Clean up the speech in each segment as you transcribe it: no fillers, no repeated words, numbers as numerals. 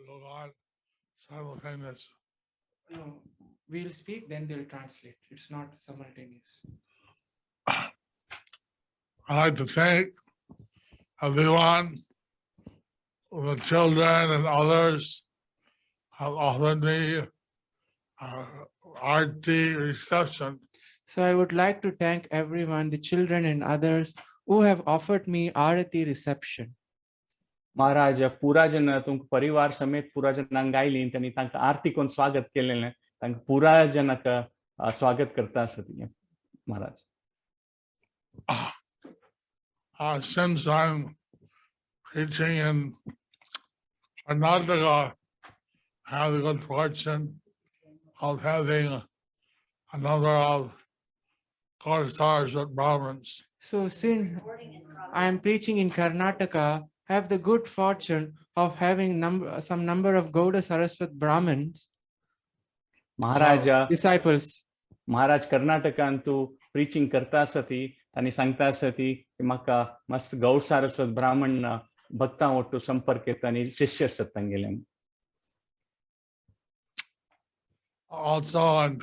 go on simultaneous. No, we'll speak, then they'll translate. It's not simultaneous. I'd like to thank everyone, the children and others have offered me arti reception. So I would like to thank everyone, the children and others who have offered me Arati reception. Maharaj पुरा जन तुमकां परिवार समेत पुरा जनांक आयली तांणी तांकां आरती करून स्वागत केलेलें तांकां पुरा जनाक स्वागत करता आसा ती Maharaj. Since I'm preaching in Karnataka, I have the good fortune of having a number of Gauda Saraswat Brahmins. So since I am preaching in Karnataka, I have the good fortune of having some number of Gauda Saraswat Brahmins Maharaj disciples. Maharaj कर्नाटकान तूं preaching करता आसा ती तांणी सांगता आसा ती की म्हाका मस्त गौड सारस्वत ब्राह्मण भक्तां वट्टू संपर्क येता आनी शिष्य आसात तांगेले. Also in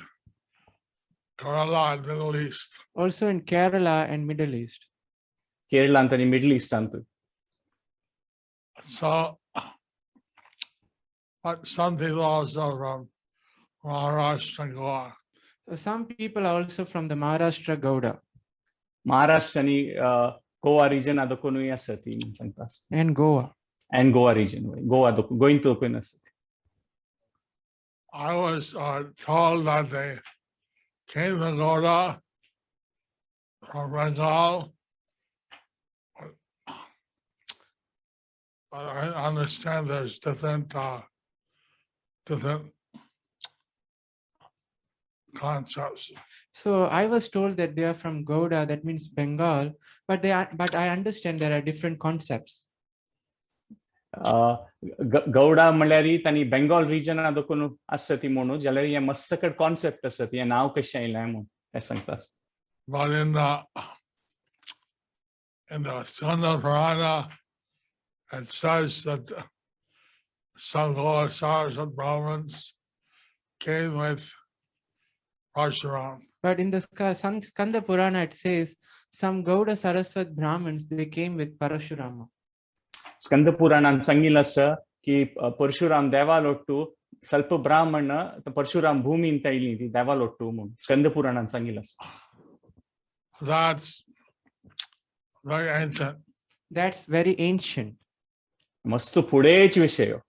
Kerala and Middle East. Also in Kerala and Middle East. केरळांत आनी middle इस्टांत. So, but some people also from Maharashtra and Goa. So some people are also from the Maharashtra Gauda. Maharashtra आनी Goa reason दोनूय आसा ती सांगता. And Goa. And Goa region, Goa गोंयत दोकून आसा. I was told that they came to Gauda from Bengal. But I understand there's different concepts. So I was told that they are from Gauda, that means Bengal, but I understand there are different concepts. Gowda म्हणल्यार तांणी Bengal Rijna दोकून आसा ती म्हणून जाल्यार हें मस्त concept आसा ती हें नांव कशें आयलें म्हणून तें सांगता. But in the Skanda Purana, it says that some Gauda Saraswat Brahmins came with Parashuram. But in the Skanda Purana, it says some Gauda Saraswat Brahmins, they came with Parashurama. स्कंद पुराणान सांगिल्लें आसा की परशुराम देवालोट्टू ಸ್ವಲ್ಪ ಬ್ರಾಹ್ಮಣ परशुराम भूमीन आयली ती देवालोट्टू म्हणून स्कंद पुराणान सांगिल्लें आसा. That's very ancient. That's very ancient. मस्त फुडेच विशय.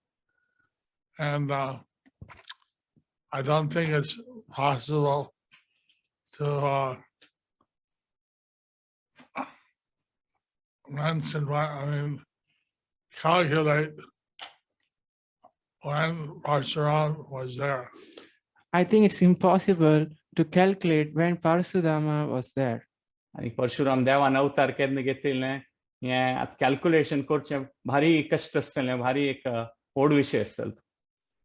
And I don't think it's possible to mention, I mean, calculate when Parashuram was there. I think it's impossible to calculate when Parashurama was there. आनी परशुराम देवान अवतार केन्ना घेतिल्लें हें आतां calculation करचें भारी कश्ट आसतलें, भारी एक व्हड विशय आसतलो.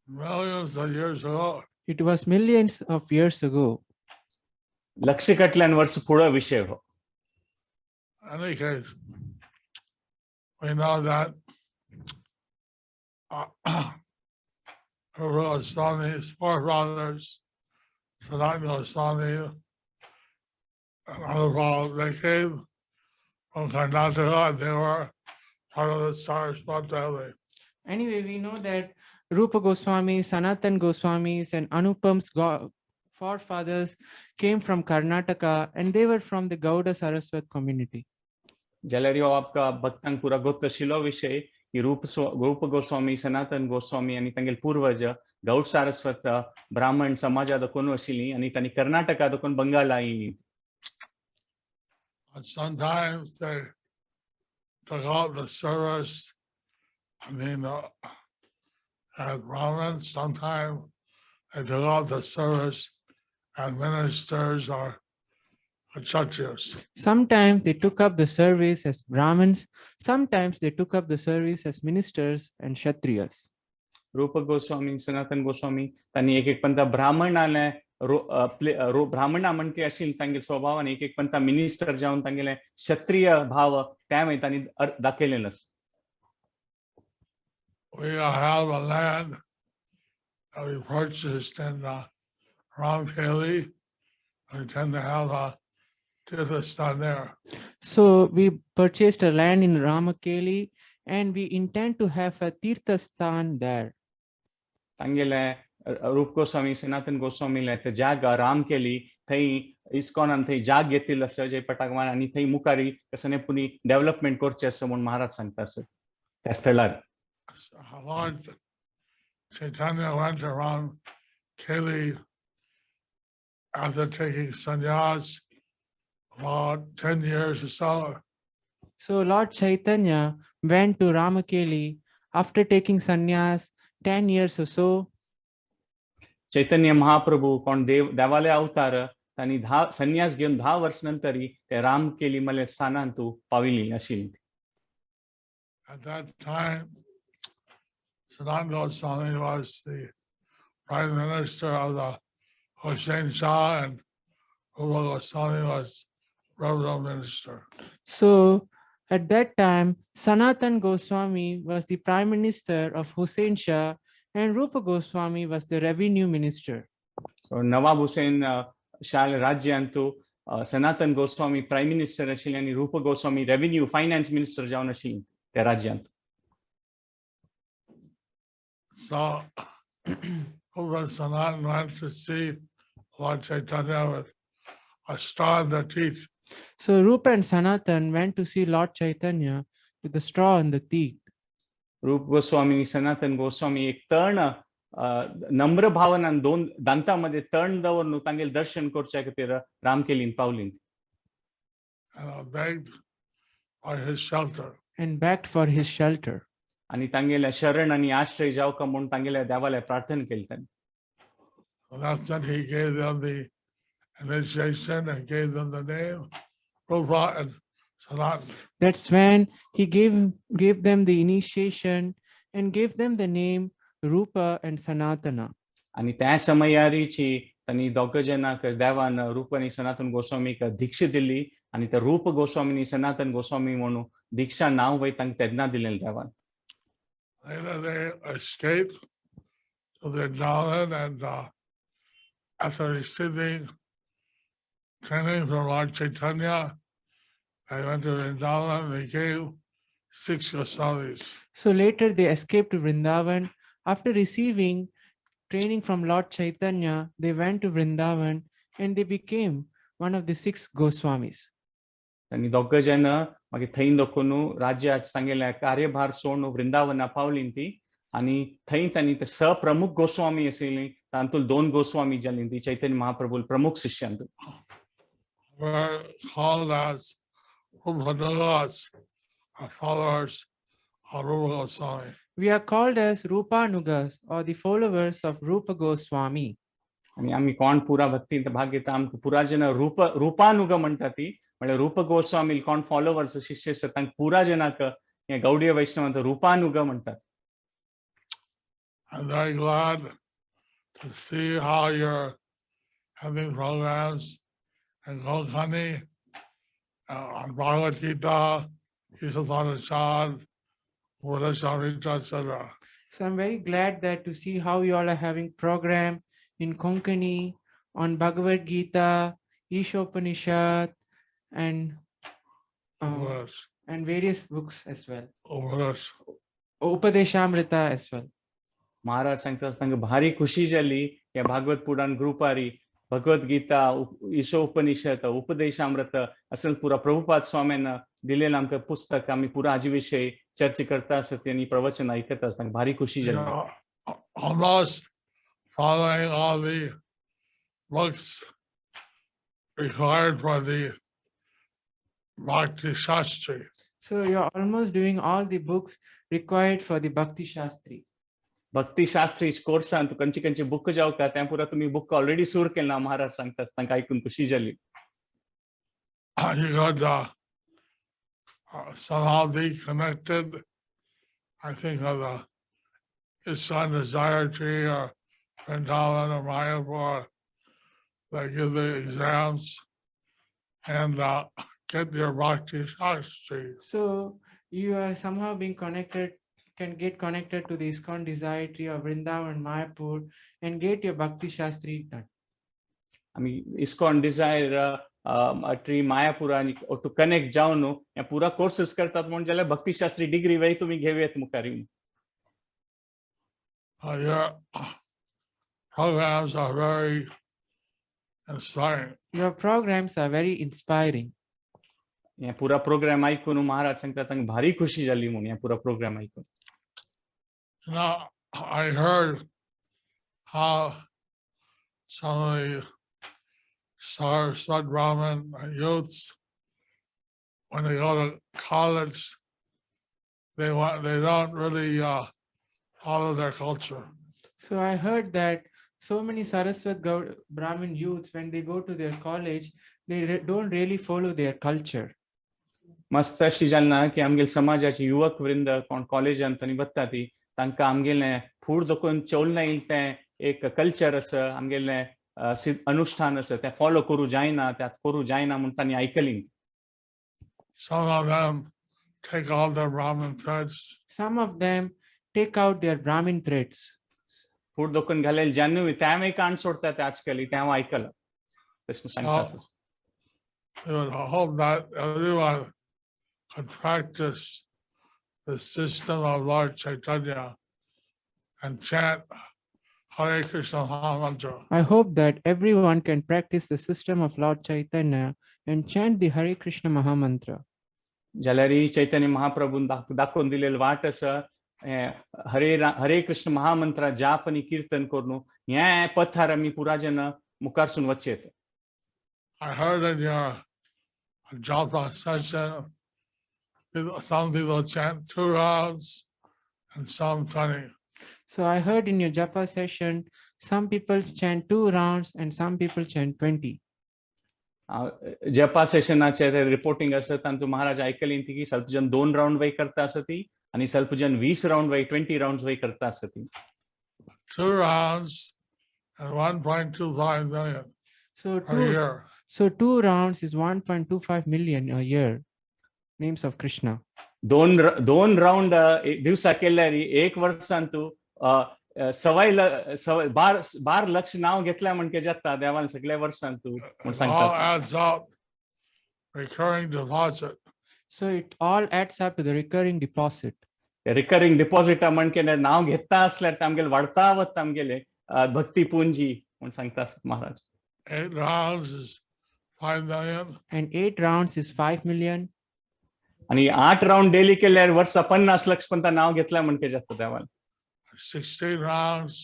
Millions of years ago. It was millions of years ago. लक्ष कटल्यान वर्स फुडो विशय हो. In any case, we know that Rupa Goswami's forefathers, Sanatana Goswami and Anupam, they came from Karnataka and they were part of the Saraswat family. Anyway, we know that Rupa Goswami, Sanatan Goswamis, and Anupam's forefathers came from Karnataka and they were from the Gauda Saraswat community. जाल्यार ह्यो आमकां भक्तांक पुरा गोत आशिल्लो विशय की रूप गोस्वामी, सनातन गोस्वामी आनी तांगेले पूर्वज गौड सारस्वत ब्राह्मण समाजा दखून आशिल्ली आनी तांणी कर्नाटका दखून बंगाल आयिल्ली. But sometimes they took out the service, I mean, as Brahmins, sometimes they took out the service as ministers or Kshatriyas. Sometimes they took up the service as Brahmins, sometimes they took up the service as ministers and Kshatriyas. Rupa Goswami, Sanatan Goswami तांणी एक एक पंता ब्राह्मणाले ब्राह्मणा म्हणके आशिल्ले तांगेले स्वभाव आनी एक एक पंता मिनिस्टर जावन तांगेले क्षत्रिय भाव त्या मागीर तांणी दाखयलेलो आसा. We have a land that we purchased in Ramkeli. We intend to have a Tirthasthan there. So we purchased a land in Ramakeli and we intend to have a Tirthasthan there. तांगेले रूप गोस्वामी सनातन गोस्वामीले ते जागा रामकेली थंय इस्कॉनान थंय जाग घेतिल्लो आसा जय पटाकमान आनी थंय मुखारी कसने पुनी डेव्हलपमेंट करचें आसा म्हूण महाराज सांगता आसा त्या स्थळार. Lord Chaitanya went to Ramkeli after taking sannyas about 10 years or so. So Lord Chaitanya went to Ramakeli after taking sannyas 10 years or so. Chaitanya Mahaprabhu कोण देव देवाले अवतार तांणी धा संन्यास घेवन 10 वर्स नंतरी ते रामकेली मले स्थानांतु पाविली आशिल्ली. At that time, Sanatana Goswami was the prime minister of the Hussein Shah, and Rupa Goswami was revenue minister. So at that time, Sanatan Goswami was the prime minister of Hussein Shah and Rupa Goswami was the revenue minister. So Nawab Hussain Shah राज्यांतु Sanatan Goswami prime minister आशिल्ले आनी रूप Goswami revenue finance minister जावन आशिल्ली त्या राज्यांत. So Rupa Sanatan went to see Lord Chaitanya with a straw in their teeth. So Rupa and Sanatan went to see Lord Chaitanya with a straw in the teeth. Rupa Goswami Sanatan Goswami एक तण नम्र भावनान दोन दांतामध्ये तण दवरून तांगेले दर्शन करच्या खातीर रामकेलीन पावली. And begged for his shelter. And begged for his shelter. आणि तांगेल्या शरण आणि आश्रय जावका म्हणून तांगेल्या देवाला प्रार्थना केली तांणी. And that's when he gave them the initiation and gave them the name Rupa and Sanatan. That's when he gave them the initiation and gave them the name Rupa and Sanatana. आणि त्या समयारीची त्यांनी दोग जणांक देवान रूप आणि सनातन गोस्वामीक दीक्षा दिली आणि त्या रूप गोस्वामीनी सनातन गोस्वामी म्हणून दीक्षा नाव वय तांकां तेन्ना दिलें देवान. Later they escaped to the Vrindavan, and after receiving training from Lord Chaitanya, they went to Vrindavan and became 6 Goswamis. So later they escaped to Vrindavan. After receiving training from Lord Chaitanya, they went to Vrindavan and they became one of the 6 Goswamis. आनी दोग जण मागीर थंय दखून राज्यात तांगेले कार्यभार सोडून वृंदावना पावली ती आनी थंय तांणी ते स प्रमुख गोस्वामी आशिल्ली तातूंत 2 गोस्वामी जाली ती चैतन्य महाप्रभू प्रमुख शिष्यांत. Were called as Rupanugas, or followers of Rupa Goswami. We are called as Rupanugas, or the followers of Rupa Goswami. आनी आमी कोण पुरा भक्तींत भाग घेता आमकां पुरा जन रूप रूपानुग म्हणटा ती म्हळ्यार रूप गोस्वामी कोण फॉलोवर्स शिष्य आसा तांकां पुरा जनाक हे गौडीय वैष्णवांत रूपानुग म्हणटात. I'm very glad to see how you're having programs in Konkani, on Bhagavad Gita, Ishopanishad, Upadeshamrita, etc. So I'm very glad that to see how you all are having program in Konkani, on Bhagavad Gita, Ishopanishad, Upadesh. and various books as well. Upadesh. Upadeshamrita as well. Maharaj सांगता तांकां भारी खुशी जाली ह्या भागवत पुराण ग्रुपारी भगवत गीता, ईशोपनिषद, उपदेशामृत असं पुरा प्रभुपाद स्वाम्यान दिलेलं आमकां पुस्तक आमी पुरा हाजे विशय चर्चा करता आसत आनी प्रवचन आयकता आसतना भारी खुशी जाली. Almost following all the books required for the Bhakti Shastri. So you're almost doing all the books required for the Bhakti Shastri. Bhakti Shastri कोर्सान तू कंची कंची बुक जाव का त्या पुरा तुम्ही बुक ऑलरेडी सुरू केला महाराज सांगता तांकां आयकून खुशी जाली. You could somehow be connected, I think, of the ISKCON Desire Tree or Vrindavan or Mayapur. They give the exams and get your Bhakti Shastri. So you are somehow being connected can get connected to the ISKCON Desire Tree of Vrindavan, Mayapur, and get your Bhakti Shastri done. आमी ISKCON Dzire tree Mayapur आनी two connect जावन हे पुरा courses करतात म्हूण जाल्यार भक्तिशास्त्री degree वय तुमी घेवयेत मुखार येवन. Your programs are very inspiring. Your programs are very inspiring. हे पुरा प्रोग्राम आयकून महाराज सांगता तांकां भारी खुशी जाली म्हूण हे पुरा प्रोग्राम आयकून. I heard how some of the Saraswat Brahmin youths, when they go to college, they don't really follow their culture. So I heard that so many Saraswat Brahmin youths, when they go to their college, they don't really follow their culture. मस्त अशी जालें ना की आमगेले समाजाचे युवक वृंद कोण कॉलेजान तांणी वता ती तांकां आमगेलें फूड दखून चोवल येयलें तें एक कल्चर आसा आमगेलें अनुष्ठान आसा तें फॉलो करूं जायना तें करूं जायना म्हूण तांणी आयकली. Some of them take all their Brahmin threads. Some of them take out their Brahmin threads. Food दखून घालेले जान्हवी तें काण सोडटा ते आजकाल तें हांव आयकलां तशें सांगता. So, we would hope that everyone could practice the system of Lord Chaitanya and chant Hare Krishna Mahamantra. I hope that everyone can practice the system of Lord Chaitanya and chant the Hare Krishna Mahamantra. जाल्यार चैतन्य महाप्रभून दाखोवन दिलेली वाट आसा हरे कृष्ण महामंत्र जाप आनी कीर्तन करून हे पथार आमी पुरा जन मुखारसून वचयेत. I heard in your japa session, some people chant 2 rounds and some 20. So I heard in your japa session, some people chant 2 rounds and some people chant 20. जपा सेशनाचे ते रिपोर्टिंग आसा तांतू महाराज आयकली ती की ಸ್ವಲ್ಪ जन 2 राउंड वय करता आसा ती आनी ಸ್ವಲ್ಪ जन 20 राउंड वय 20 राउंड वय करता आसा ती. 2 rounds and 1.25 million a year. So 2 rounds is 1.25 million a year. Names of Krishna. दोन राउंड दिवसा केल्यार एक वर्सान तू सवाय सवाय, बार लक्ष नाव घेतल्या म्हणके जाता देवान सगळ्या वर्सान तू म्हूण It सांगता. all adds up. Recurring deposit. So it all adds up to the recurring deposit. Recurring deposit म्हणके नाव घेता असल्यार ते आमगेले वाडता वता आमगेले भक्ती पुंजी म्हूण सांगता Maharaj. 8 rounds is 5 million. And 8 rounds is 5 million. आणि 8 राउंड डेली केल्यार वर्सा 50 लक्ष पर्यंत नाव घेतल्या म्हणके जाता देवान. 16 rounds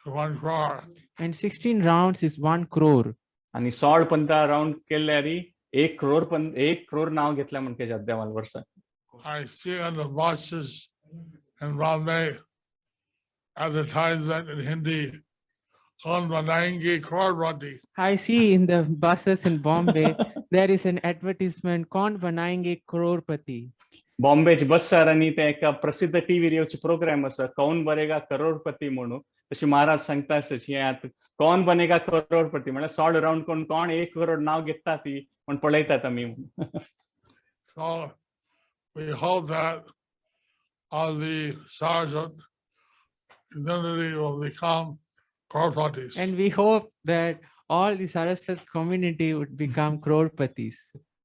is 1 crore. And 16 rounds is 1 crore. आणि 16 पर्यंत राउंड केल्यार 1 crore पण 1 crore नाव घेतल्या म्हणके जाता देवान वर्सा. I see on the buses in Bombay advertisement in Hindi, Kaun Banayenge Crorepati. I see in the buses in Bombay, there is an advertisement, Kaun Banayenge Crorepati. बॉम्बेच बसार आनी ते एका प्रसिद्ध टीव्हीर येवचे प्रोग्राम आसा कौन बनेगा करोडपती म्हणून. तशी महाराज सांगता आसा हे आतां कौन बनेगा करोडपती म्हळ्यार 16 राउंड कोण कोण 1 करोड नाव घेता ती म्हण पळयतात आमी. So we hope that all the Saraswat community will become crorpatis. And we hope that all the Saraswat community would become crorpatis.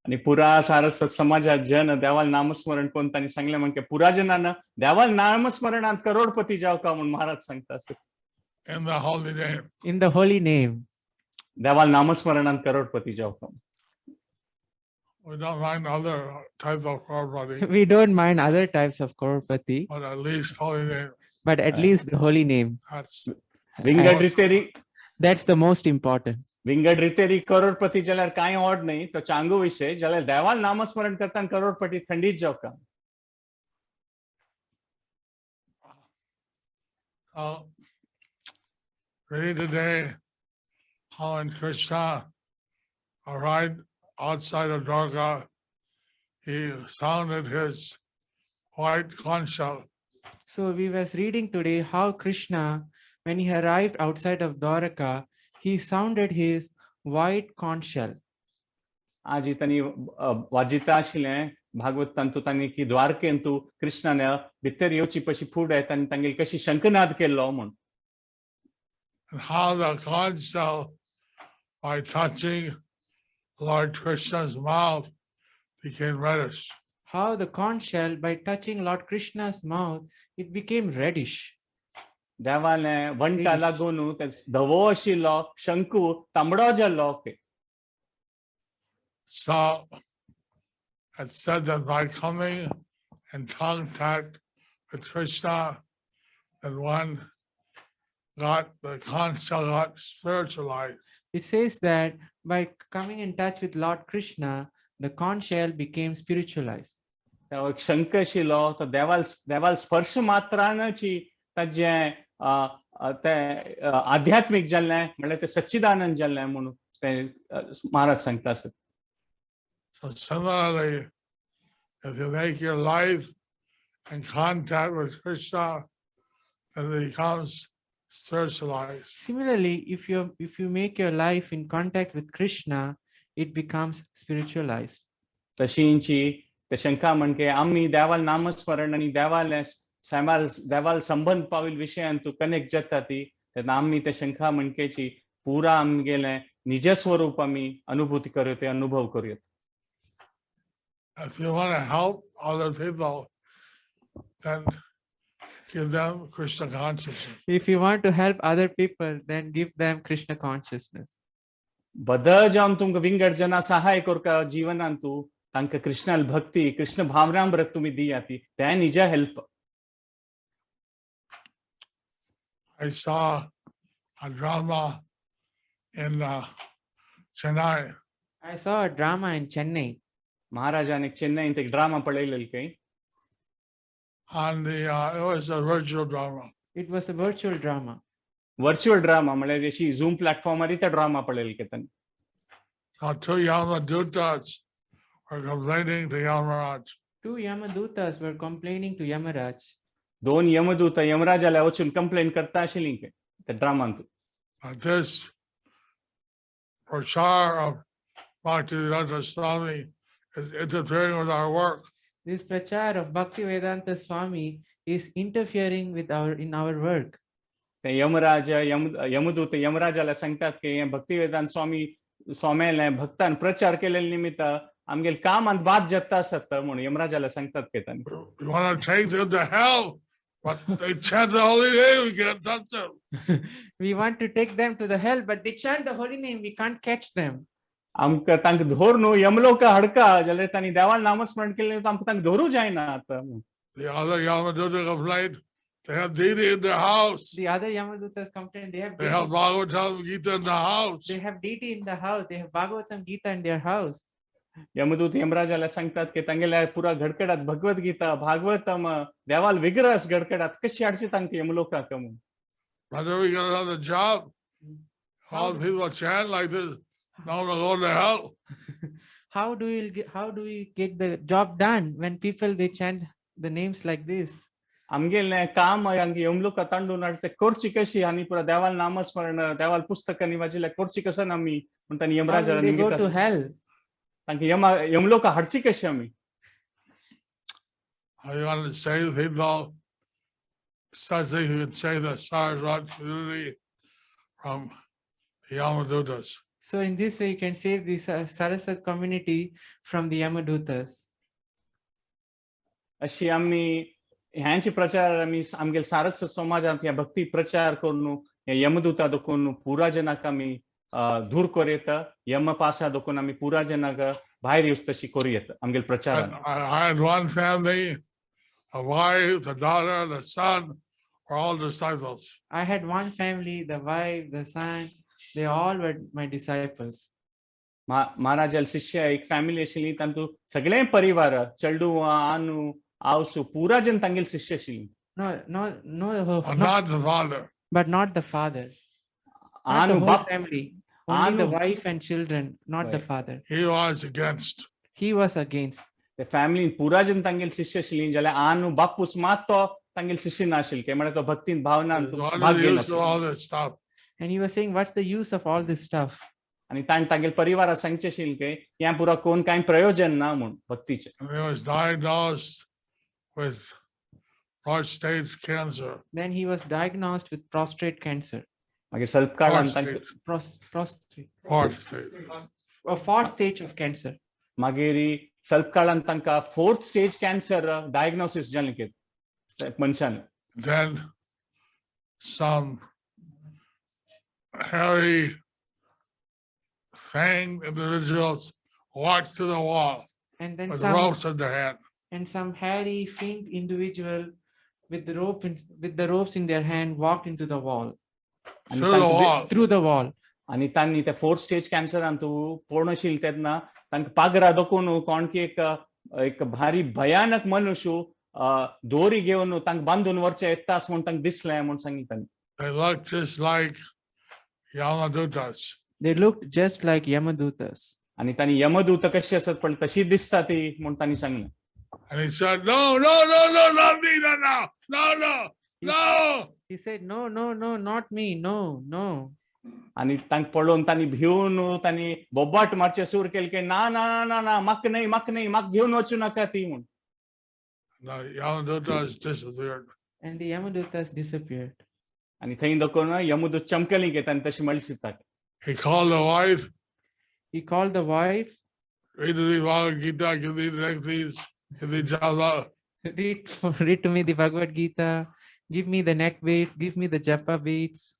आणि पुरा सारस्वत समाजात जन देवाल नामस्मरण कोण तांणी सांगलें म्हणजे पुरा जनान देवाल नामस्मरणात करोडपती जाव का म्हणून महाराज सांगता असं. In the holy name. In the holy name. देवाल नामस्मरणात करोडपती जाव का. We don't mind other types of crorepati. We don't mind other types of crorepati. But at least holy name. But at least the holy name. That's विंगड रितेरी. That's the most important. विंगड रितेरी करोडपती जाल्यार कांय ओड न्ही तो चांगो विशय जाल्यार देवाल नामस्मरण करता करोडपती खंडीत जाव का. Reading today how in Krishna arrived outside of Dwarka, he sounded his white conch shell. So we was reading today how Krishna, when he arrived outside of Dwarka, he sounded his white conch shell. आज तांणी वाजिता आशिल्लें भागवतांतू तांणी की द्वारकेंतू कृष्णान भितर येवची पशी फुडें तांणी तांगेली कशी शंखनाद केल्लो म्हूण. And how the conch shell, by touching Lord Krishna's mouth, became reddish. How the conch shell, by touching Lord Krishna's mouth, it became reddish. देवालें वंटा Reddish. लागून ते धवो आशिल्लो शंकू तांबडो जाल्लो ते. So it said that by coming in contact with Krishna, that one got the conch shell got spiritualized. It says that by coming in touch with Lord Krishna, the conch shell became spiritualized. तो एक शंख आशिल्लो तो देवाल देवाल स्पर्श मात्रानची ताजें तें आध्यात्मीक जाल्लें म्हणल्यार तें सच्चिदानंद जाल्लें म्हणून तें महाराज सांगता आसत. So similarly, if you make your life in contact with Krishna, then it becomes spiritualized. Similarly, if you make your life in contact with Krishna, it becomes spiritualized. तशींची ते शंका म्हणके आमी देवाल नामस्मरण आनी देवालें सैमाल देवाल संबंद पाविल विशयान तूं कनेक्ट जाता ती तेन्ना आमी ते शंखा म्हणकेची पुरा आमगेलें निज स्वरूप आमी अनुभूती करूं ते अनुभव करूं. If you want to help other people, then give them Krishna consciousness. If you want to help other people, then give them Krishna consciousness. बदल जावन तुमकां विंगड जना सहाय करका जीवनान तूं तांकां कृष्णाल भक्ती कृष्ण भावनामृत तुमी दिया ती तें निज help. I saw a drama in Chennai. I saw a drama in Chennai. महाराजान एक चेन्नईंत एक ड्रामा पळयलेली खंय. On the it was a virtual drama. It was a virtual drama. Virtual drama म्हळ्यार अशी झूम प्लॅटफॉर्मार ते ड्रामा पळयले की तांणी. So two Yamadutas were complaining to Yamaraj. Two Yamadutas were complaining to Yamaraj. दोन यमदूत यमराजाला वचून कंप्लेन करता आशिल्ली खंय त्या ड्रामांत. This prachar of Bhaktivedanta Swami is interfering with our work. This prachar of Bhaktivedanta Swami is interfering with our in our work. ते Yamraj M यमदूत यमराजाला सांगतात की हे भक्तिवेदांत स्वामी स्वाम्याले भक्तान प्रचार केलेले निमित्त आमगेले कामांत बाद जाता आसत म्हणून यमराजाला सांगतात की तांणी. We want to take them to hell, but they chant the holy name, we can't touch them. We want to take them to the hell, but they chant the holy name, we can't catch them. आमकां तांकां धर न्हू यमलोक हाडका जाल्यार तांणी देवान नामस्मरण केलें आमकां तांकां धरूं जायना आतां. The other Yamaduta complained, they have deity in their house. The other Yamadutas complained, they have They have deity, Bhagavatam Gita in the house. they have deity in the house, they have Bhagavatam Gita in their house. यमदूत यमराजाला सांगतात की तांगेल्या पुरा घडकडात भगवद्गीता भागवतम देवाल विग्रह घडकडात कशी हाडची तांकां यमलोकाक म्हणून. Whether we get another job, all people chant like this, no one will go to hell. How do we get the job done when people they chant the names like this? आमगेलें काम हांगा यमलोका तांडून हाडचे करची कशी आनी पुरा देवाल नामस्मरण देवाल पुस्तकांनी वाचिल्लें करची कसं आमी म्हण तांणी How यमराजाला will they go निमित्त to hell? तांकां यमा यमलोका हाडची कशी आमी. I want to save people, such that you can save the Saraswat community from the Yamadutas. So in this way, you can save the Saraswat community from the Yamadutas. अशी आमी ह्यांची प्रचार आमी आमगेले सारस्वत समाजांत ह्या भक्ती प्रचार करून हे यमदूता दोखून पुरा जनाक आमी दूर करूं येता यम पासा दोखून आमी पुरा जनाक भायर येवच तशी करूं येता आमगेले प्रचारान. I had one family, a wife, the daughter, the son, were all disciples. I had one family, the wife, the son, they all were my disciples. महाराजाल शिष्य एक फॅमिली आशिल्ली तांतू सगळे परिवार चेडू आनू आवसू पुरा जन तांगेले शिष्य आशिल्ली. No, But no, not the father. But not the father. Not the Anu whole बाप family. Only the Anu wife and children, not the Right. father. He was against. He was against. ते फॅमिलीन पुरा जन तांगेले शिष्य आशिल्ली जाल्यार आनू बापूस मात तो तांगेले शिष्य नाशिल्ले काय म्हळ्यार तो भक्तीन भावनान What भाग is the use of घेनाशिल्लो. all this stuff? And he was saying, what's the use of all this stuff? आनी ताणें तागेले परिवाराक सांगचें आशिल्लें की हें पुरा कोण कांय प्रयोजन ना म्हूण भक्तीचें. And he was diagnosed with prostate cancer. Then he was diagnosed with prostate cancer. मागीर स्वल्प काळान तांकां Prostate, Prostate, prostate. A fourth stage of cancer. मागीर स्वल्प काळान तांकां फोर्थ स्टेज कॅन्सर डायग्नोसीस जालें की मनशान. Then some hairy, fanged individuals walked through the wall And then with some ropes in their hand. And some hairy, faint individual with the rope in, with the ropes in their hand walked into the wall. आनी Through the तांकां wall. Through the wall. आनी तांणी त्या fourth stage कॅन्सरान तूं पळोवन आशिल्लें तेन्ना तांकां पागरा दोखून कोण की एक एक भारी भयानक मनुष्य दोरी घेवन तांकां बांदून व्हरचे येतास म्हूण तांकां दिसलें म्हूण सांगितलें तांणी. They looked just like Yamadutas. They looked just like Yamadutas. आनी तांणी यमदूत कशी आसत पण तशी दिसता ती म्हूण तांणी सांगलें. And he said, "No, no, no, no, not me, no, no, no, no, no." He said, "No, no, no, not me, no, no." आनी तांकां पळोवन तांणी भिवन तांणी बोबाट मारचें सुरू केलें की ना ना ना ना ना, म्हाका न्हय, म्हाका न्हय, म्हाका घेवन वचूं नाका ती म्हूण. The Yamadutas disappeared. And the Yamadutas disappeared. आनी थंय दाखोवन यमदूत चमकली की तांणी तशें म्हणलें सीताक. He called the wife, He called the wife, "Read the Bhagavad Gita, give me the neck, give me japa." Read to me the Bhagavad Gita, give me the neck beads, give me the japa beads."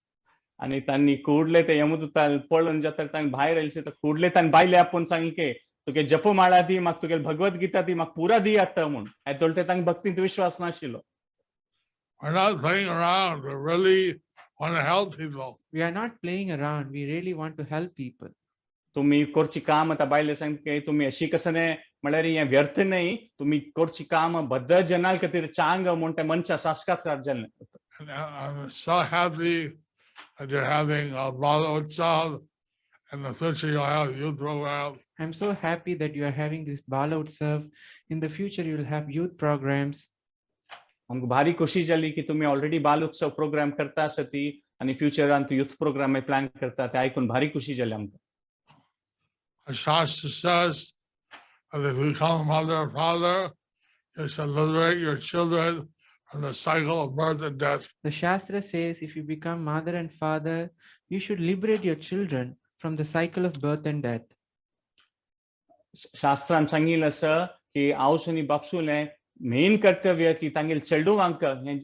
आनी तांणी कुडले ते यमदूतान पळोवन जाता तांणी भायर आयले तर कुडले तांणी बायले आपोवन सांगलें की तुगे जपमाळा दी म्हाका, तुगे भगवत गीता दी म्हाका, पुरा दी आतां म्हूण. हेतोळ ते तांकां भक्तींत विश्वास नाशिल्लो. We're not playing around. We really want to help people. We are not playing around. We really want to help people. तुमी करची काम आतां बायले सांगता की तुमी अशी कसं न्हय म्हळ्यार हें व्यर्थ न्हय, तुमी करची काम बद्द जनाल खातीर चांग म्हूण ते मनशा साक्षात्कार जालें. And I'm so happy that you're having a Bala Utsav. In the future, you'll have youth program. I'm so happy that you are having this Bala Utsav. In the future, you will have youth programs. आमकां भारी खुशी जाली की तुमी already बाल उत्सव programme करता आसा ती आनी फ्युचरान तूं युथ प्रोग्राम प्लॅन करता ते आयकून भारी खुशी जाली आमकां. The Shastra says that if you become mother or father, you shall liberate your children from the cycle of birth and death. The Shastra says if you become mother and father, you should liberate your children from the cycle of birth and death. शास्त्रान सांगिल्लें आसा की आवस आनी बापसूलें main कर्तव्य की तांगेले चेडुवांक हें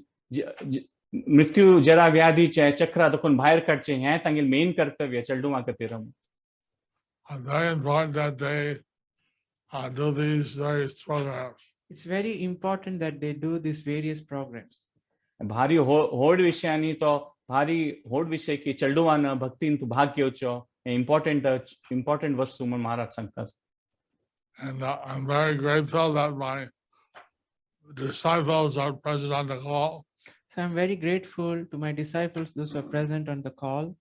मृत्यू जरा व्याधीचें चक्रा दाखोवन भायर काडचें, हें तांगेलें मेन कर्तव्य चेडुवां खातीर. And very important that they do these various programs. It's very important that they do these various programs. भारी व्हड विशय आनी तो भारी व्हड विशय की चेडुवान भक्तीन तूं भाग घेवचो, हें इम्पॉर्टंट वस्तू म्हूण महाराज सांगता. And I'm very grateful that my disciples are present on the call. So I'm very grateful to my disciples, those who are present on the call.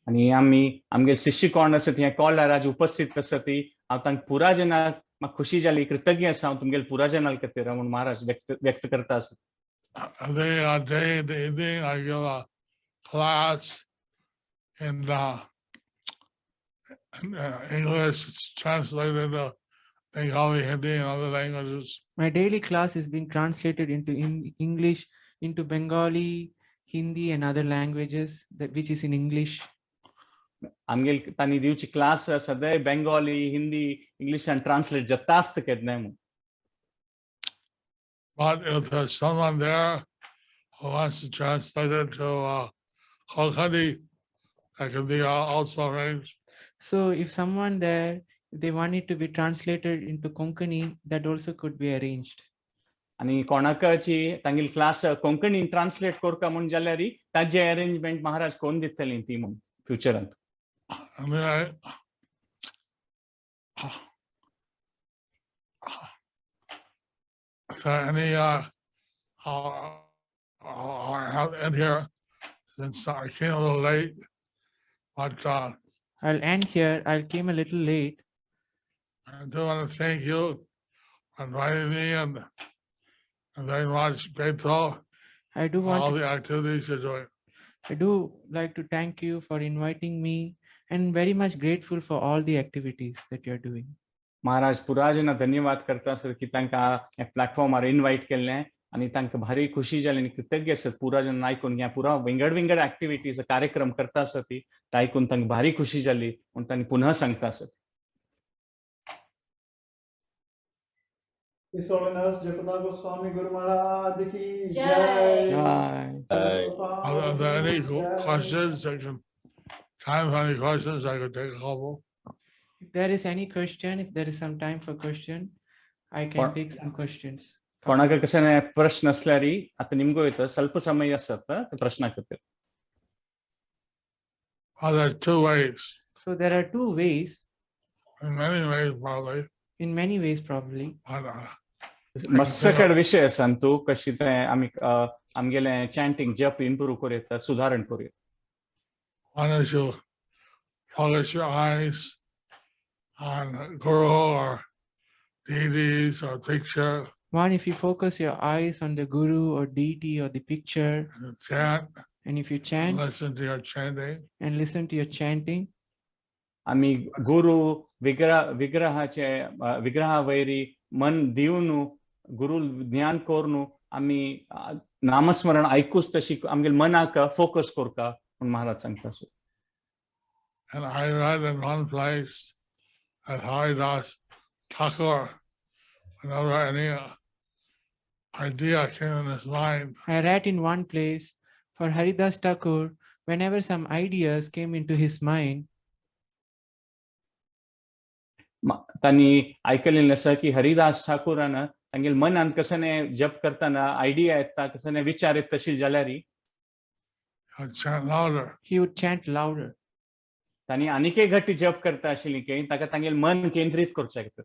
आनी आमी आमगे शिष्य कोण आसा ती कॉलार आज उपस्थित आसा ती हांव तांकां पुरा जनाक म्हाका खुशी जाली, कृतज्ञ आसा हांव तुमगेले पुरा जनाल खातीर म्हूण महाराज व्यक्त करता आसा. Every day in the evening, I give a class in English. It's translated into Bengali, Hindi, and other languages. My daily class is being translated into English, into Bengali, Hindi, and other languages, that which is in English. आमगेल तांणी दिवची class सदांय Bengali, Hindi, इंग्लिशान translate जाता आसता केन्नाय म्हूण. But if there's someone there who wants to translate it to Konkani, that can be also arranged. So if someone there, they want it to be translated into Konkani, that also could be arranged. आनी कोणाकाची तांगेली class कोंकणीन translate करता म्हूण जाल्यार ताजे arrangement Maharaj कोण दितली ती म्हूण फ्युचरांत. I mean, I, so any, I'll have to end here since I came a little late, but I'll end here. I came a little late. I do want to thank you for inviting me, and I'm very much grateful I do for want all to the activities you're doing. I do like to thank you for inviting me, And very much grateful for all the activities that you're doing. Maharaj पुराजना धन्यवाद करता आसत की तांकां ह्या प्लॅटफॉर्मार invite केल्लें आनी तांकां भारी खुशी जाली आनी कृतज्ञ आसत पुराजन आयकून ह्या पुरा विंगड विंगड एक्टिविटीज कार्यक्रम करता आसत ती ते आयकून तांकां भारी खुशी जाली म्हूण तांणी पुनः सांगता आसत. His Holiness Jayapataka Goswami Guru Maharaj ki Jai. Jai. Jai. Are there any questions? I can, time for any questions, I could take a couple. If there is any question, if there is some time for question, I can take some questions. कोणाक कशें प्रश्न आसल्यार आतां निमगो येता ಸ್ವಲ್ಪ ಸಮಯ आसत ते प्रश्ना खातीर. Well, there are two ways, So there are two ways, in many ways probably, in many ways probably. but मस्सकड विशय आसा न्हू तूं कशी तें आमी आमगेलें चॅन्टींग जप इम्प्रूव करूं येता सुदारण करूं येता. One is you focus your eyes on guru or deities or picture One, if you focus your eyes on the guru or deity or the picture, and chant, and if you chant listen to your chanting. and listen to your chanting, आमी गुरु विग्रह विग्रहाचे विग्रहा वयरी मन दिवन गुरु ज्ञान करून आमी नामस्मरण आयकूच तशी आमगेले मनाक फोकस करता म्हूण महाराज सांगता आसो. And I read in one place that Haridas Thakur, whenever any idea came in his mind, I read in one place for Haridas Thakur, whenever some ideas came into his mind, तांणी आयकलेलें आसा की हरिदास ठाकुरान तांगेले मनान कसने जप करतना idea येता कसने विचार येता तशी जाल्यार he would chant louder. he would chant louder. तांणी आनीकय घट्टी जप करता आशिल्ली की ताका तांगेले मन केंद्रीत करचें खातीर.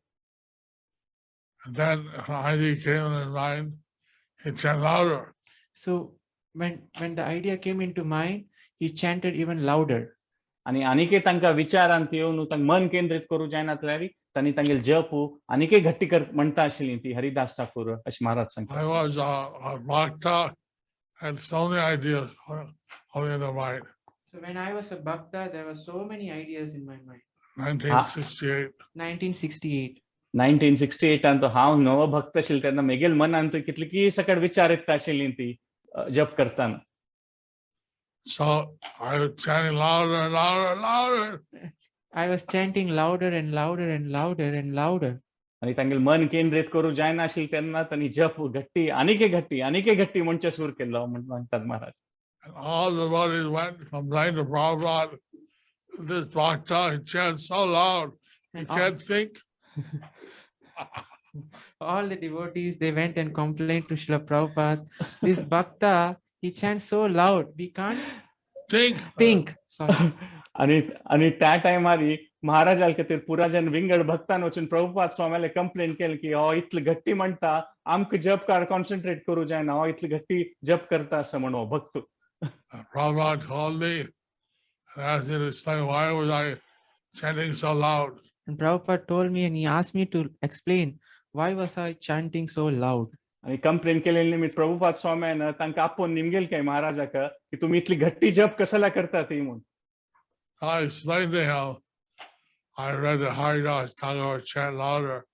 And then if an idea came in his mind, he'd chant louder. So when the idea came into mind, he chanted even louder. आनी आनीकय तांकां विचारांत येवन तांकां मन केंद्रीत करूं जायना जाल्यार तांणी तांगेले जप आनीकय घट्टी कर म्हणटा आशिल्ली ती हरिदास ठाकूर अशें महाराज सांगता. I was a bhakta, had so many ideas coming into mind. So when I was a bhakta, there were so many ideas in my mind. 1968. 1968. 1968 हांव नवो भक्त आशिल्लो तेन्ना मेगेल मनांत कितली सकट विचार येता आशिल्ली ती जप करतना. So I was chanting louder and louder and louder. I was chanting louder and louder and louder and louder. आनी तांगेले मन केंद्रीत करूं जायना आशिल्लें तेन्ना तांणी जप घट्टी आनीकय घट्टी आनीकय घट्टी म्हणचें सूर केल्लो म्हण म्हणटात Maharaj. And all the devotees went and complained to Prabhupada, this bhakta, he chants so loud, he can't think. All the devotees, they went and complained to Srila Prabhupada, this bhakta, he chants so loud, we can't think. Think. Sorry. आनी आनी त्या टायमार महाराजाल खातीर पुराजन विंगड भक्तान वचून Prabhupada स्वाम्याले complain केली की हो इतली घट्टी म्हणटा आमकां जप कार कॉन्सन्ट्रेट करूं जायना हो इतली घट्टी जप करता असं म्हण हो भक्त. Prabhupada called me and asked me to explain why was I chanting so loud. And Prabhupada told me and he asked me to explain why was I chanting so loud. आनी कंप्लेन केलेली निमित्त प्रभुपाद स्वाम्यान तांकां आपोवन निमगेल काय महाराजाक की तुमी इतली घट्टी जप कशाला करता ती म्हूण. I explained to him, I read that Haridas Thakur chant louder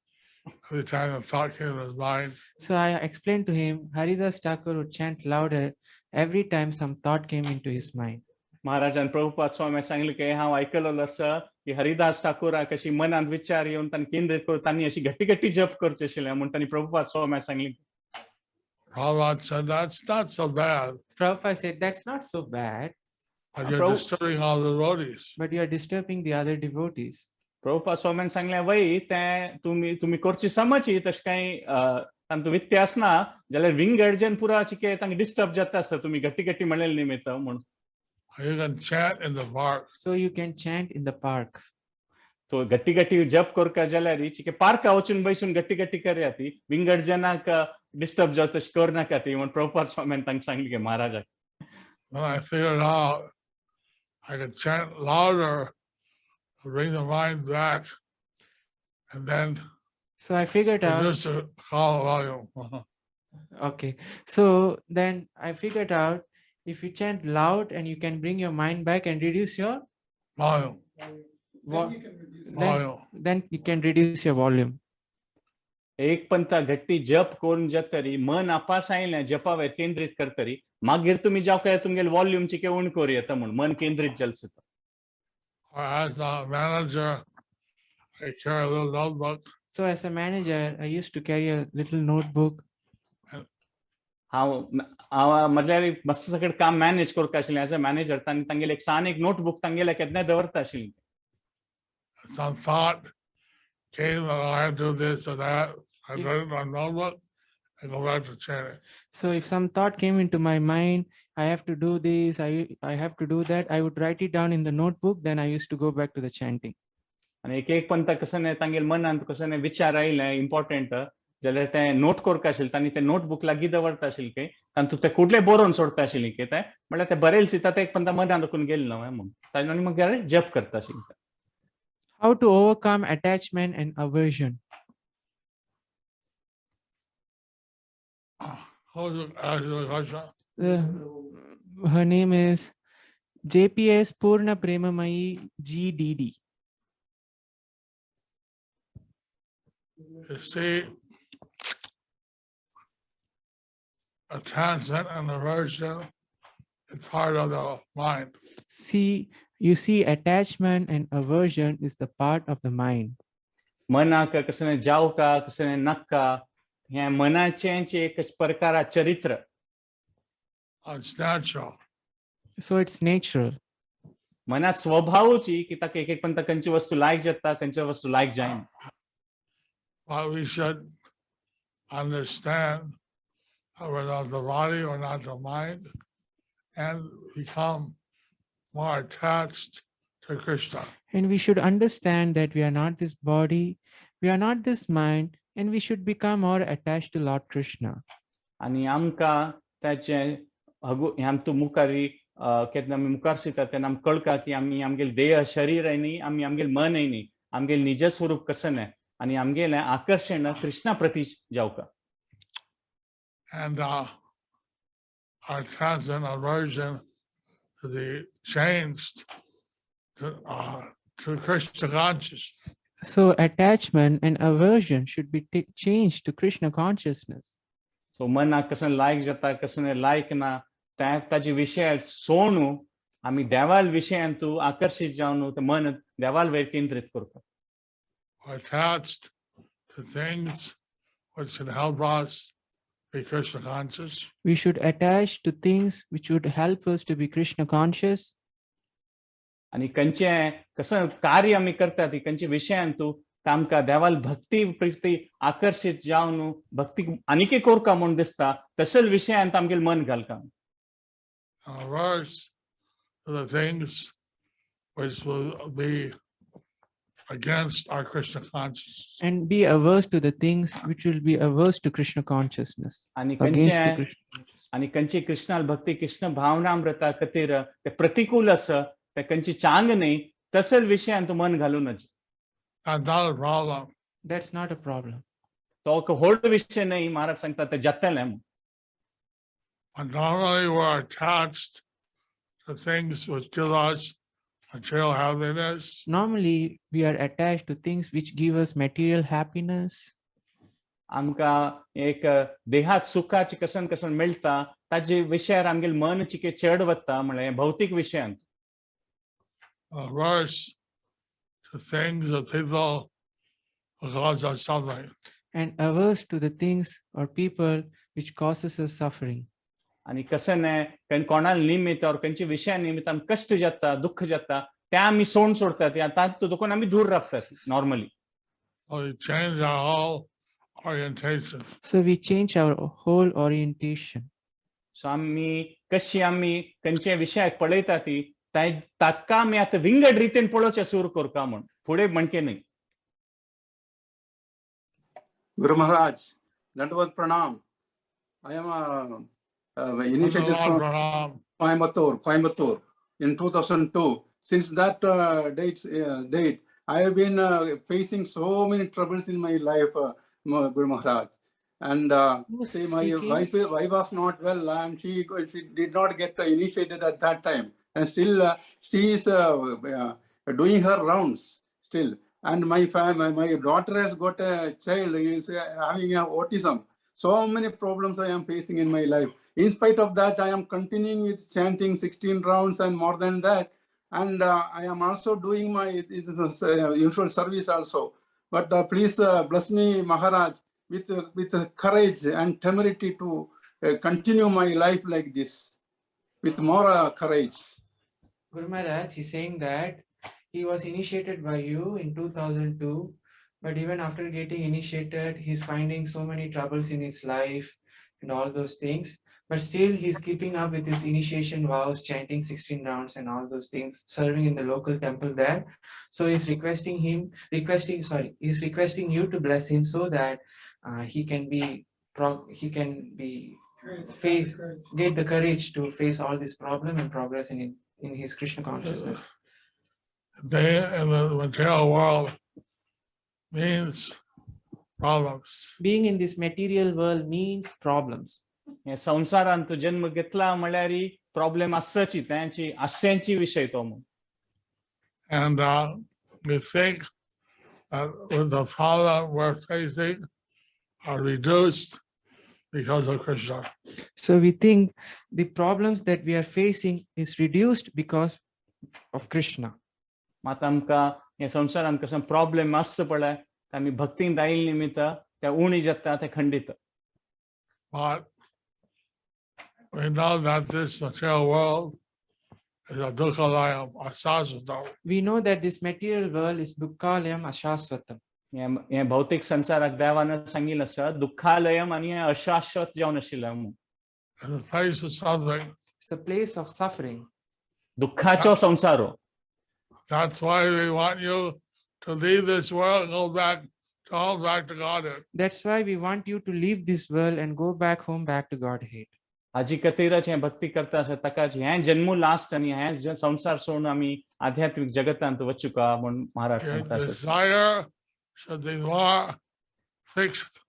every time a thought came in his mind. So I explained to him, Haridas Thakur would chant louder every time some thought came into his mind. महाराजान Prabhupada स्वामी सांगले की हांव आयकलेलो आसा की हरिदास ठाकूराक अशी मनांत विचार येवन तांणी केंद्रीत करून तांणी अशी घट्टी घट्टी जप करचे आशिल्लें म्हूण तांणी प्रभुपाद स्वामी सांगली. Prabhupada said, that's not so bad, Prabhupada said, that's not so bad, but you're Prabhu- disturbing all the devotees. but you are disturbing the other devotees. Prabhupada स्वामीन सांगलें वय तें तुमी तुमी करची समची तशें कांय तांतूं व्यत्यास ना जाल्यार विंगड जन पुरा चिके तांकां डिस्टर्ब जाता आसा तुमी घट्टी घट्टी म्हणलेले निमित्त म्हूण. You can chant in the park. So you can chant in the park. तो घट्टी घट्टी जप करका जाल्यार चिके पार्का वचून बैसून घट्टी घट्टी करया ती विंगड जनाक डिस्टर्ब जाता तशें करनाका ती म्हूण प्रभुपाद स्वामीन तांकां सांगली की महाराजाक. Then I figured out I could chant louder to bring the mind back and then So I figured out, reduce the call volume. okay. So then I figured out if you chant loud and you can bring your mind back and reduce your Volume, Then, volume. then you can reduce your volume. एक पंता घट्टी जप करून जातरी मन आपास आयलें जपावेर केंद्रीत करतरी मागीर तुमी जावं काय तुमगेले वॉल्यूम चिके उण करूं येता म्हूण मन केंद्रीत जालें सुद्दां. Or as a manager, I carry a little notebook. So as a manager, I used to carry a little notebook. हांव हांव म्हटल्यार मस्त सगळें काम मॅनेज करता आशिल्लें एज अ मॅनेजर. तांणी तांगेलें एक सान एक नोटबूक तांगेलें केन्नाय दवरता आशिल्लें. Some thought came that I had to do this or that. I wrote it in my notebook and go back to chanting. So if some thought came into my mind, I have to do this, I have to do that, I would write it down in the notebook. Then I used to go back to the chanting. आनी एक एक पंता कसं न्ही तांगेले मनांत कसं न्ही विचार आयले इम्पॉर्टंट जाल्यार ते नोट करता आशिल्ले तांणी ते नोटबूक लागीं दवरता आशिल्ले की तातूंत ते कुडले बरोवन सोडता आशिल्ले की ते म्हळ्यार ते बरयल दिता ते एक पंता मनांत दाखोवन गेले न्हय म्हूण ताणें आनी मागीर जप करता आशिल्ले. How to overcome attachment and aversion? Who's asking the question? Her name is JPS Purna Premamayi GDD. You see, attachment and aversion is part of the mind. See, you see, attachment and aversion is the part of the mind. मनाक कसं न्ही जावका कसं न्ही नाका हें मनाचें एक प्रकार चरित्र. It's natural. So it's natural. मनात स्वभावची की ताका एक एक पंता खंयची वस्तू लायक जाता खंयची वस्तू लायक जायना. But we should understand that we're not the body, we're not the mind, and become more attached to Krishna. And we should understand that we are not this body, we are not this mind, and we should become more attached to Lord Krishna. आनी आमकां ताचें हगु हें आमकां मुखारी केन्ना आमी मुखार सरता तेन्ना आमकां कळटा की आमी आमगेलें देह शरीर न्ही आमी आमगेलें मन न्ही आमगेलें निज स्वरूप कसं न्ही आनी आमगेलें आकर्शण कृष्णा प्रती जावका. And our attachment, aversion to the changed to Krishna consciousness. So attachment and aversion should be changed to Krishna consciousness. So मनाक कसं लायक जाता कसं लायक ना ताजे विशय सोणू आमी देवाल विशयान तूं आकर्शीत जावन ते मन देवाल वयर केंद्रीत करता. Attached to things which can help us be Krishna conscious. We should attach to things which would help us to be Krishna conscious. आनी खंयचें कसं कार्य आमी करता ती खंयच्या विशयान तूं आमकां देवाल भक्ती प्रती आकर्शीत जावन भक्ती आनीकय करका म्हूण दिसता तशेंच विशयांत आमगेलें मन घालता. Averse to the things which will be against our Krishna consciousness. And be averse to the things which will be averse to Krishna consciousness. आनी Against to खंयचें Krishna. आनी खंयची कृष्णाल भक्ती कृष्ण भावनामृता खातीर ते प्रतिकूल आसा ते खंयची चांग न्ही तसच विशयांत तूं मन घालूं नज. That's not a problem. That's not a problem. तो एक व्हड विशय न्ही महाराज सांगता ते जातलें म्हूण. But normally we're attached to things which give us material happiness. Normally we are attached to things which give us material happiness. आमकां एक देहात सुखाची कसन कसन मेळटा ताजे विशयार आमगेलें मन चिके चड वता म्हळ्यार भौतीक विशयांत. Averse to things or people who cause us suffering. And averse to the things or people which causes us suffering. आनी कशें न्ही कारण कोणा निमित्त or खंयच्या विशया निमित्त आमकां कश्ट जाता दुख्ख जाता ते आमी सोड सोडतात तातूंत दुखून आमी दूर रावतात normally. So we change our whole orientation. So we change our whole orientation. So आमी कशी आमी खंयच्या विशयाक पळयता ती ताका आमी आतां विंगड रितीन पळोवचें सुरू करता म्हूण फुडें म्हणके न्ही. Guru Maharaj, Dandavat Pranam. I am initiated from Coimbatore in 2002. Since that date, I have been facing so many troubles in my life, Guru Maharaj. And see, my wife was not well, and she did not get initiated at that time. And still she is doing her rounds still. And my family, my daughter has got a child, he is having a autism. So many problems I am facing in my life. In spite of that, I am continuing with chanting 16 rounds and more than that. And I am also doing my usual service also. But please bless me, Maharaj, with courage and temerity to continue my life like this, with more courage. Guru Maharaj is saying that he was initiated by you in 2002, but even after getting initiated, he's finding so many troubles in his life and all those things. But still, he's keeping up with his initiation vows, chanting 16 rounds and all those things, serving in the local temple there. So he's requesting him, requesting, sorry, he's requesting you to bless him so that he can be, he can be face, get the courage to face all this problem and progress in his Krishna consciousness. Being in the material world means problems. Being in this material world means problems. हे संवसारांत तूं जन्म घेतला म्हळ्यार problem आसची त्यांची आशयांची विशय तो म्हूण. And we think that with the problem we're facing are reduced because of Krishna. So we think the problems that we are facing is reduced because of Krishna. मात आमकां हे संवसारांत कसो प्रॉब्लेम आसता पळय ते आमी भक्तीन आयिल्ले निमित्त ते उणी जाता ते खंडीत. But we know that this material world is a dukkhalayam, asasvatam. We know that this material world is dukkhalayam ashasvatam. हे भौतीक संवसाराक देवान सांगिल्लें आसा दुःखालयम आनी हें अशाश्वत जावन आशिल्लें म्हूण. It's a place of suffering. It's a place of suffering. दुःखाचो संवसार हो. That's why we want you to leave this world and go back to home, back to Godhead. That's why we want you to leave this world and go back home, back to Godhead. हाजी खातीरच हें भक्ती करता आसा ताकाच हें जन्मू last आनी हें संवसार सोडून आमी आध्यात्मीक जगतांत वचुका म्हूण महाराज Your सांगता आसा. desire should be more fixed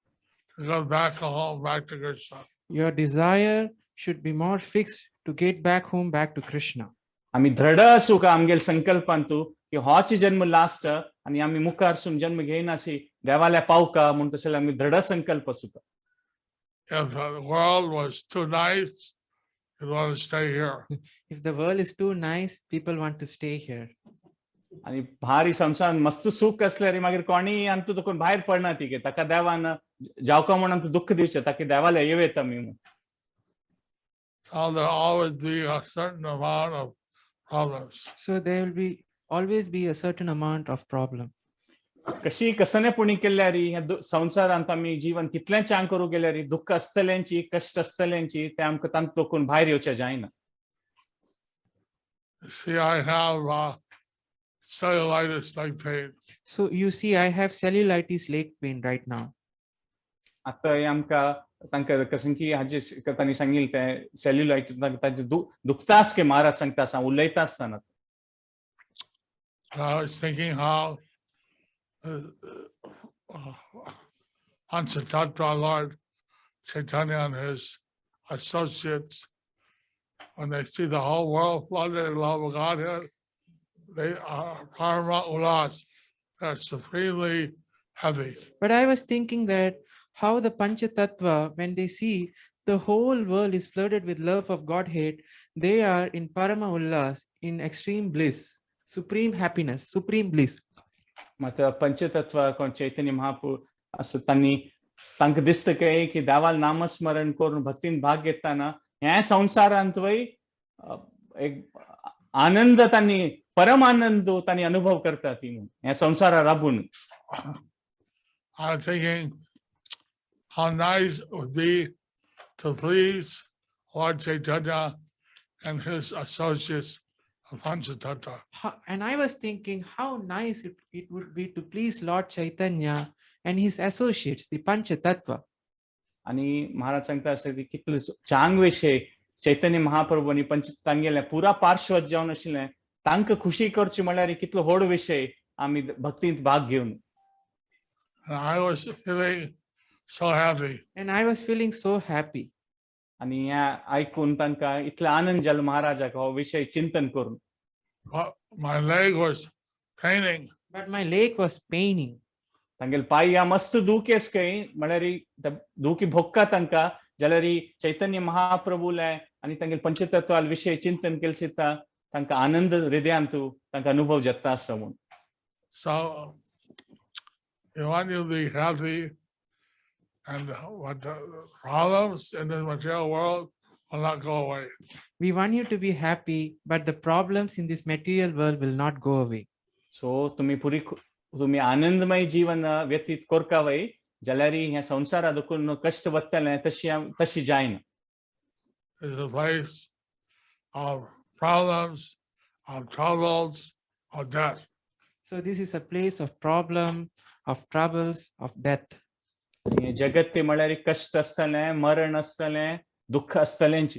to go back home, back to Krishna. Your desire should be more fixed to get back home, back to Krishna. आमी दृढ आसूं का आमगेले संकल्पांतू की होच जन्म लास्ट आनी आमी मुखार सून जन्म घेयनासी देवाल्या पावका म्हूण तशें आमी दृढ संकल्प आसूं का. If the world was too nice, you'd want to stay here. If the world is too nice, people want to stay here. आनी भारी संवसारान मस्त सूख आसल्यार मागीर कोणीय आमकां तुका भायर पडना ती ताका देवान जावका म्हूण आमकां दुःख दिवचें ताका देवाल्या येवं येता आमी म्हूण. So there'll always be a certain amount of problems. So there will be always be a certain amount of problem. कशी कसने पुणी केल्यारी ह्या संवसारांत आमी जीवन कितलें चांग करूं गेल्यारी दुःख आसतल्यांची कश्ट आसतल्यांची ते आमकां तांतूं तोकून भायर येवचें जायना. See, I have cellulitis leg pain. So you see, I have cellulitis leg pain right now. आतां हें आमकां तांकां कशें की हाजे तांणी सांगिल्लें तें सेल्युलायटीस तांचें दुखता आसके महाराज सांगता आसा उलयता आसतना. I was thinking how Panchatattva Lord Chaitanya and his associates, when they see the whole world flooded in love of Godhead, they are parama ulas, they're supremely heavy. But I was thinking that how the Panchatattva, when they see the whole world is flooded with love of Godhead, they are in parama ullas, in extreme bliss, supreme happiness, supreme bliss. मात पंचतत्व कोण चैतन्य महाप्रभू असं तांणी तांकां दिसता काय की देवाल नामस्मरण करून भक्तीन भाग घेताना ह्या संवसारांत वय एक आनंद तांणी परम आनंद तांणी अनुभव करता ती म्हूण ह्या संवसारा राबून. I'm thinking how nice it would be to please Lord Chaitanya and his associates of Panchatattva. And I was thinking how nice it would be to please Lord Chaitanya and his associates, the Panchatattva. आनी महाराज सांगता आसा की कितलो चांग विशय चैतन्य महाप्रभू आनी पंच तांगेले पुरा पार्श्वत जावन आशिल्लें तांकां खुशी करची म्हणल्यार कितलो व्हड विशय आमी भक्तींत भाग घेवन. And I was feeling so happy. And I was feeling so happy. आनी हें आयकून तांकां इतलो आनंद जालो महाराजाक हो विशय चिंतन करून. But my leg was paining. But my leg was paining. तांगेले पांय मस्त दुखेस खंय, म्हळ्यार दुखी भोगता तांकां, जाल्यार चैतन्य महाप्रभूले आनी तांगेले पंचतत्वाल विशय चिंतन केले चित्ता तांकां आनंद हृदयांतू तांकां अनुभव जाता आसा म्हूण. So we want you to be happy, and what the problems in the material world will not go away. We want you to be happy, but the problems in this material world will not go away. So तुमी पुरी तुमी आनंदमय जीवन व्यतीत करका वय, जाल्यार ह्या संवसारा दुखून कश्ट वतले तशी तशी जायना. It's a place of problems, of troubles, of death. So this is a place of problem, of troubles, of death. हें जगत ते म्हळ्यार कश्ट आसतलें, मरण आसतलें, दुख्ख आसतलेंच.